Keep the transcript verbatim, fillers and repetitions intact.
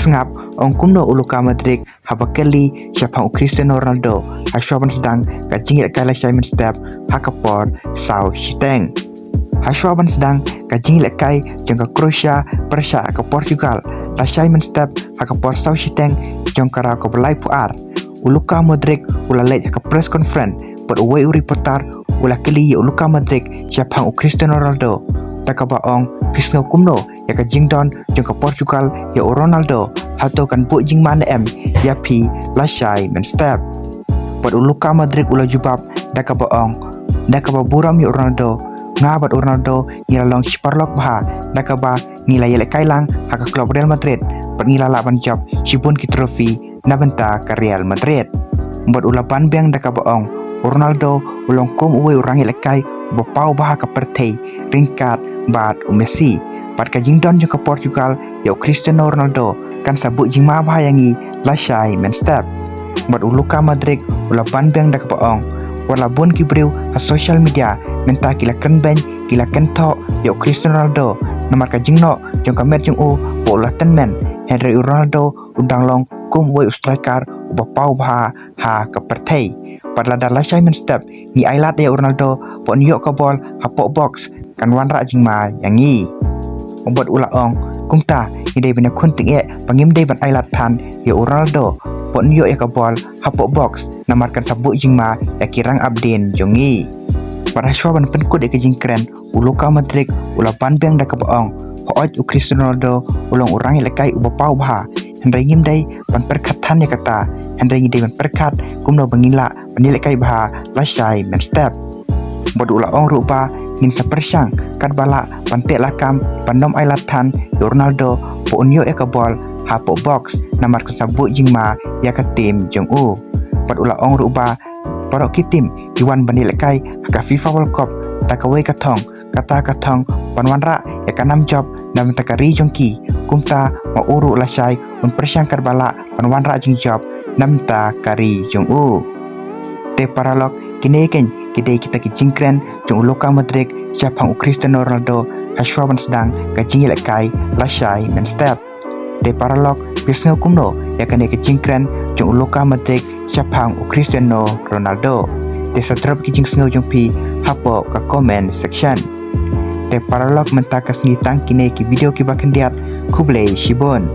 sngap ong kumno u Luka Modric haba kylli shaphang u Cristiano Ronaldo hashwa ban sdang ka jingïalehkai lashai mynstep ha ka por saw shiteng. Hashwa ban sdang ka jingïalehkai jong ka Croatia pyrshah ka Portugal lashai mynstep ha ka por saw shiteng jong ka rau kaba laiphew ar, u Luka Modric u la leit ha ka press conference bad uwei u reporter u la kylli ïa u Luka Modric shaphang u Cristiano Ronaldo da kaba ong, phi sngew kumno ïa ka jingdon jong ka Portugal ïa u Ronaldo, hato kan buh jingma ne em ïa phi lashai mynstep? Bad u Luka Modric u la jubab da kaba ong, da kaba burom ïa u Ronaldo, nga bad u Ronaldo ngi la long shi paralok bha da kaba ngi la ïalehkai lang ha ka club Real Madrid bad ngi la lah ban jop shibun ki trophy na bynta ka Real Madrid. Bad u la ban biang da kaba ong, u Ronaldo u long kum uwei u rangïalehkai uba paw bha ha ka pyrthei ryngkat bad u Messi. Bad ka jingdon jong ka Portugal ïa u Cristiano Ronaldo kan sa buh jingma bha ïa ngi lashai mynstep. Bad u Luka Modric u la ban biang da kaba ong, wat la bun ki briew ha social media mynta ki la kren beiñ, ki la kynthoh ïa u Cristiano Ronaldo namar ka jingnoh jong ka met jong u ba u la tymmen, hynrei u Ronaldo u dang long kum uwei u striker uba paw bha ha ka pyrthei. Bad lada lashai mynstep ngi ailad ïa u Ronaldo ba un ïoh ka bol hapoh box, kan wanrah jingma ïa ngi. Bad u la ong, kumta ngi dei ban ïakhun tyngeh ba ngim dei ban ailad than ïa u Ronaldo ba un ïoh ïa ka bol hapoh box namar kan sa buh jingma ïa ki rangap dien jong ngi. Bad hashwa ban pynkut ïa ka jingkren, u Luka Modric u la ban biang da kaba ong, hooid u Cristiano Ronaldo u long u rangïalehkai uba paw bha, hynrei ngim dei ban pyrkhat than ïa kata, hynrei ngi dei ban pyrkhat kumno ba ngin lah ban ïalehkai bha lashai mynstep. Bad u la ong ruh ba ngin sa pyrshang katba lah ban teh lakam ban ym ailad than ïa u Ronaldo ba un ïoh ïa ka bol hapoh box namar kan sa buh jingma ïa ka team jong u. Bad u la ong ruh ba baroh ki team ki wan ban ïalehkai ha ka FIFA World Cup da kawei ka thong, kata ka thong ban wanrah ïa ka nam jop na bynta ka ri jong ki. Kumta ma u ruh lashai un pyrshang katba lah ban wanrah jingjop na bynta ka ri jong u. Te paralok, kine keiñ ki dei kita ki jingkren jong u Luka Modric shaphang u Cristiano Ronaldo hashwa ban sdang ka jingïalehkai lashai mynstep. Te paralok, phi sngew kumno ïa kane ka jingkren jong u Luka Modric shaphang u Cristiano Ronaldo? Te sa drop ki jingsngew jong phi hapoh ka comment section. Te paralok, mynta ka sngi tang kine ki video kiba khyndiat. Khublei shibun.